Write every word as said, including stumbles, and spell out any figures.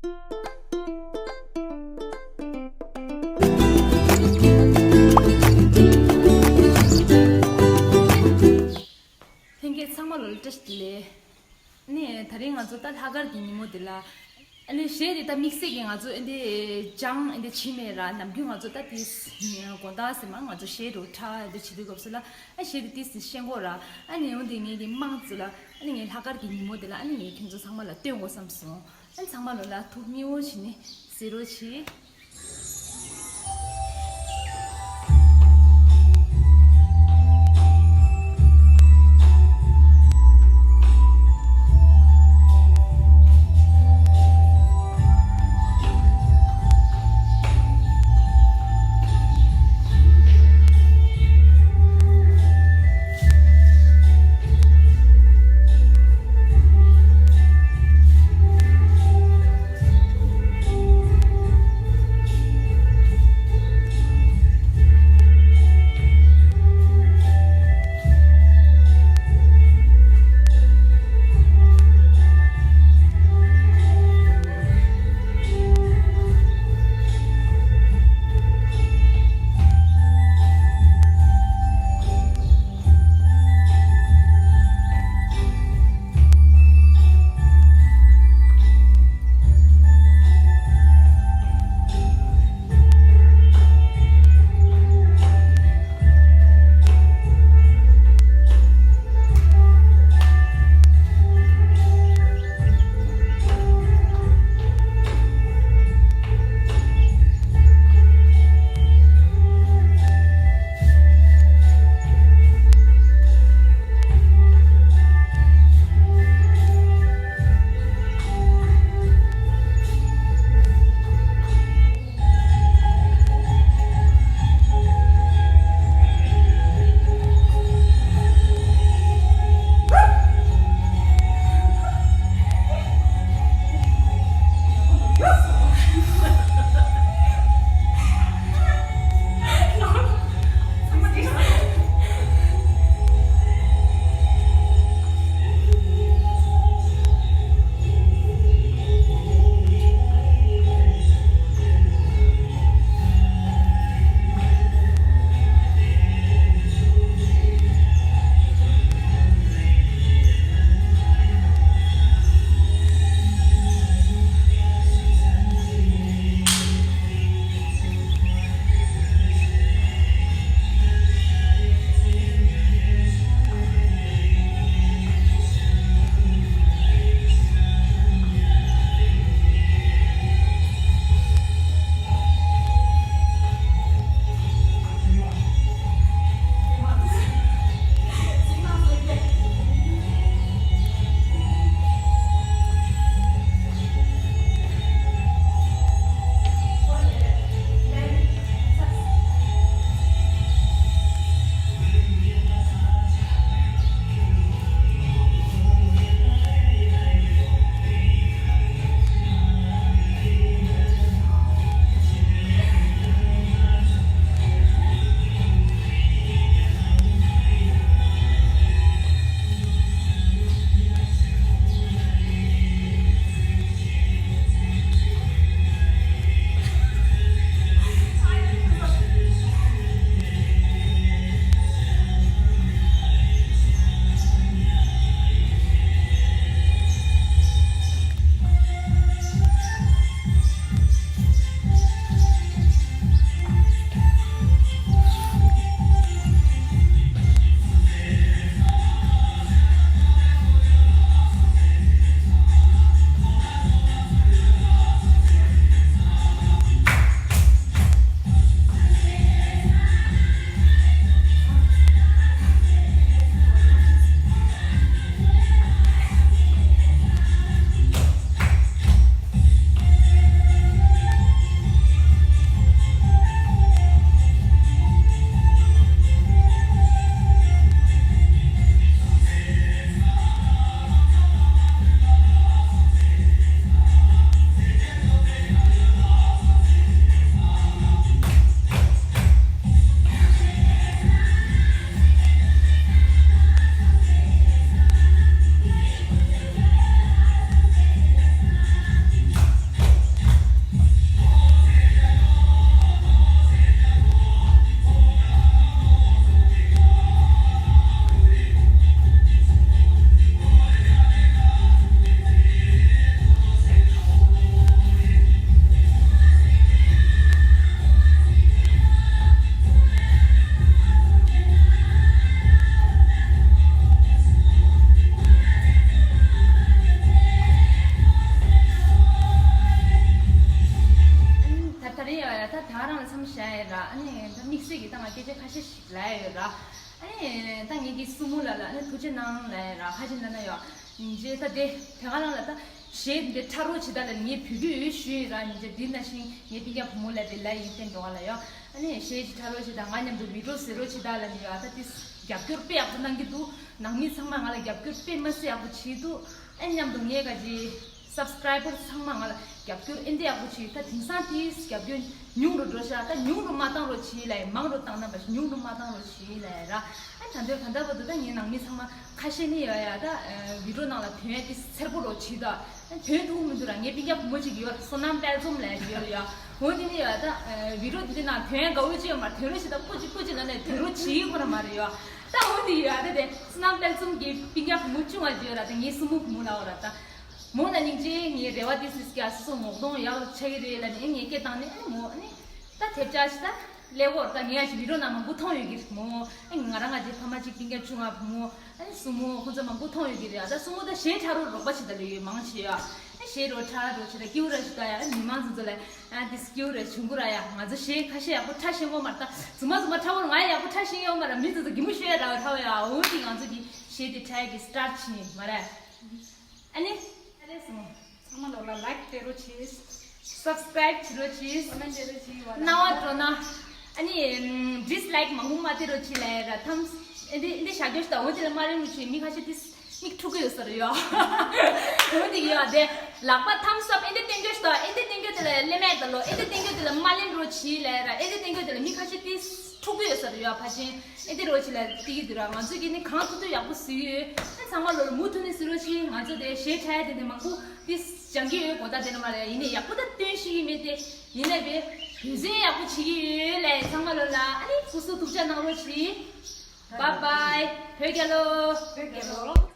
ལྷན་རྒྱས་ཚང་མ་ལ་བཀྲ་ཤིས་བདེ་ལེགས། ནས་ད་རིང་ང་ཚོ་ད་ལྷག་དཀར་གྱི་ཉིན་མོ་འདི་ལ། ཨ་ནི་གཞས་དེ་ད་དམིགས་བསལ་གྱི་ང་ཚོ་ཨ་འདི་སྦྱང་ཨ་འདི་བྱེད་མེད་ར། ནམ་རྒྱུན་ང་ཚོ་ད་དེ་དགོང་དག་ཟེར་མ་ང་ཚོ་གཞས་རུ་ཁྲ་ཨ་འདི་བྱེད་དུས་སྐབས་སུ་ལ། ཨ་གཞས་དེ་ཏིས་ཏིས་ཤེས་དགོས་ར། ཨ་ནི་འོན་ཏེ་ངས་དེ་མང་ཙི་ལ་ཨ་ནི་ངས་ལྷག་དཀར་གྱི་ཉིན་མོ་དེ་ལ་ཨ་ནི་ངས་ཁྱོད་ཚོ་ཚང་མ་ལ་སྟོན་དགོས་བསམ་སོང་། ཨ་ནི་ཚང་མ་ལོ་ལ་ཐུགས་མཉེས་པོ་བྱས་ནས་གཟིགས་རོགས་བྱེད། མཚམས་བཞག་ཡ་ར། ཨ་ནི་ད་དམིགས་བསལ་གྱི་ད་ང་སྐད་ཆ་ཁ་ཤས་ཤིག་ལབ་ཡ་ཡོད་ར། ཨ་ནི་ད་ངེད་ཀྱི་སྲུ་མོ་ལ་ལ་ཨ་ནི་ཐུགས་རྗེ་གནང་ལབ་ཡ་ར། ཁ་ཅིག་ན་ན་ཡོད་ཉིན་རྗེས་ད་དེ་དེ་ག་རང་ལ་ད་གཞས་འདི་ཁྲ་རོགས་བྱེད་ད་ལ་ངས་བོད་སྐད་ཡོད་ཞུས་ཡ་ར། ཉིན་རྗེས་འདི་ན་ཤིང་ངའི་སྤུན་ཀྱག་བུ་མོ་ལ་དེ་ལ་ཡིན་བསྟན་འགྲོ་བ་ལ་ཡོད། ཨ་ནི་གཞས་ཅིག་ཁྲ་རོགས་བྱེད་ད་ང་མཉམ་དུ་བི་ཌིའོ་བཟོ་རོགས་བྱེད་ད་ལ་ནི་ཡོད། ད་དེ་རྒྱབ་སྐྱོར་དཔེ་ཡག་པོ་གནང་གི་འདུག་ནང་མི་ཚང་མ་ང་ལ་རྒྱབ་སྐྱོར་དཔེ་མ་སྲིད་ཡག་པོ་བྱེད་འདུག་ཨ་མཉམ་དུ་ངས་ག་ཅི་སབ་སི་ཀ་རའི་བར་ཚང་མ་ང་ལ་རྒྱབ་སྐྱོར་ཨེ་འདྲ་ཡག་པོ་བྱེད། ད་དེང་སང་དེའི་རྒྱབ་སྐྱོར་ཉུང་རུ་འགྲོ་ཤག་ད་ཉུང་རུ་མ་བཏང་རོགས་བྱེད་ལབ། མང་རུ་བཏང་ན་བ་ཉུང་རུ་མ་བཏང་རོགས་བྱེད་ལབ་ར། ཨ་ད་འདོད་ག་འདྲ་བ་འདུག་ད་ངའི་ནང་མི་ཚང་མ་ཁ་ཤས་ནི་ཡོད་ཡ། ད་བི་ཌིའོ་ནང་ལ་དོན་དེ་འཚེར་པོ་རོགས་བྱེད་ད། ཨ་དོན་ཐུག་མི་འདུག་ར། ངའི་སྤུན་ཀྱག་བུ་མོ་གཅིག་ཡོད་ར། བསོད་ནམས་དཔལ་འཛོམས་ལབ་ཡ་ཡོད་ར་ཡ། འོ་དེ་ནི་ཡོད་ད། བི་ཌིའོ་འདི་ནང་དོན་དགའ་བོ་ཅི་ཡོད་མ་ར། དོན་རོགས་བྱེད་ད་ཀུ་ཅི་ཀུ་ཅི་ལབ་ནས་དོན་རོགས་བྱེད་ཡོད་ཁོ་ར་མ་རེད་ཡ། ད་འོ་དེ་ཡོད་ད། དེ་བསོད་ནམས་དཔལ་འཛོམས་ཀྱི་སྤུན་ཀྱག་བུ་མོ་ཆུང་བ་ཅི་ཡོད་ར། ད་ངའི་སྲུ་མོ་བུ་མོ་ལབ་ཡོད་ར། ད་མོ་ལ་སྙིང་རྗེ། ངའི་རེ་བ་དེ་སྲིད་ཀྱ་སོ་སོ་ངོ་གདོང་ཡག་ཆགས་ཀྱི་རེད་ལབ་ནས་ངས་སྐད་བཏང་ནས། ཨ་ནི་མོ་ཨ་ནི་ད་ཐེབས་ཆག་ཞིག་ད་ཀླད་ཀོར་ད་ངས་ཡ་ཞིག་བི་ཌིའོ་ནང་མང་པོ་མཐོང་ཡོད་ཀྱི་རེད་མོ། ཨ་ནི་ང་རང་ང་ཅིག་ཕ་མ་ཅིག་སྤུན་ཀྱག་ཆུང་བ་བུ་མོ། ཨ་ནི་སྲུ་མོ་ཁོང་ཚོ་མང་པོ་མཐོང་ཡོད་ཀྱི་རེད། ཨ་ད་སྲུ་མོ་ད་གཞས་ཁྲ་རོགས་རོགས་པ་བྱེད་ད་ལོས་ཡོད་མང་ཆེ་ཡ། ཨ་གཞས་རོགས་ཁྲ་རོགས་བྱེད་ད་སྐྱིད་པོ་ར་ཞིག་ད་ཡ། ཨ་མི་མང་ཚོ་ཚོ་ལ་ཨ་དེ་སྐྱིད་པོ་ར་བྱུང་གི་ར་ཡ། ང་ཚོ་གཞས་ཁ་ཤས་ཡག་པོ་ཁྲ་ཤེས་ཡོད་མ་ར། ད་རྫུན་མ་རྫུན་མ་ཁྲ་བོ་ང་ཡག་པོ་ཁྲ་ཤེས་ཡོད་མ་ར། མི་ཚོ་ཚོ་གད་མོ་ཤོར་ཡ་ར་ཁྲ་བོ་ཡ། འོ་དེ་ང་ཚོ་གི་གཞས་དེ་ཁྲ་ཡ་གི་སི་ཊར་ཊི་བྱེད་ཡིན་མ་ར། ཨ་ནི། ཨ་རེ་སོང་། ཚང་མ་ལོག་ལ་ལའིཀ་སྤྲད་རོགས་བྱེད། སབ་སི་ཀ་རའིབ་བྱེད་རོགས་བྱེད། ཀོ་མེན་ཊི་སྤྲད་རོགས་བྱེད་བ་ལ། རྣ་བ་འགྲོ་ན། ཨ་ནི་ཌི་སི་ལའིཀ་མང་པོ་མ་སྤྲད་རོགས་བྱེད་ལབ་ཡ་ར། ཐམས་ཨེ་འདི་ཨེ་འདི་བཞག་རྒྱུ་ཞིག་དང་འོ་དེ་ལ་མ་རན་རོགས་བྱེད། མི་ཁ་ཤས་དེ་མིག་འཁྲུག་གི་ཡོད་ས་རེད་ཡ། འོ་དེ་གི་ཡ་དེ་ལག་པ་ཐམས་ཨབ་ཨེ་འདི་སྟོན་རྒྱུ་ཞིག་དང་ཨེ་འདི་སྟོན་རྒྱུ་དེ་ལ་ལེ་མེད་ད་ལོ། ཨེ་འདི་སྟོན་རྒྱུ་དེ་ལ་མ་ལེན་རོགས་བྱེད་ལབ་ཡ་ར། ཨེ་འདི་སྟོན་རྒྱུ་དེ་ལ་མི་ཁ་ཤས་དེ་འཁྲུག་གི་ཡོད་ས་རེད་ཡ། ཕལ་ཆེར་ཨེ་འདི་རོགས་བྱེད་ལ་དེ་གི་དུས་ར་ང་ཚོས་ཀྱི་ནི་གང་ཐུབ་ཐུབ་ཡག་པོ་བཟོས་ཡོད། ཨ་ཚང་མ་ལོ་ལ་མུ་མཐུད་ནས་བཟོས་རོགས་བྱེད། ང་ཚོ་དེ་གཞས་ཁྲ་ཡ་དེ་འདྲ་མང་པོ་དེ་སྦྱང་གི་ཡོད་གོ། ད་དེ་འདྲ་མ་རེད། ཡིན་ནའི་ཡག་པོ་ད་སྟོན་ཤེས་ཀྱི་མེད་དེ། ཡིན་ནའི་བེ་བེ་བཟོས་ཡག་པོ་བྱེད་ཀྱི་ཡོད་ལབ། ཚང་མ་ལོ་ལ་ཨ་ནི་སོ་སོ་ཐུགས་ཅག་གནང་རོགས་བྱེད། བཱའི་བཱའི། བོད་རྒྱལ་ལོ། བོད་རྒྱལ་ལོ།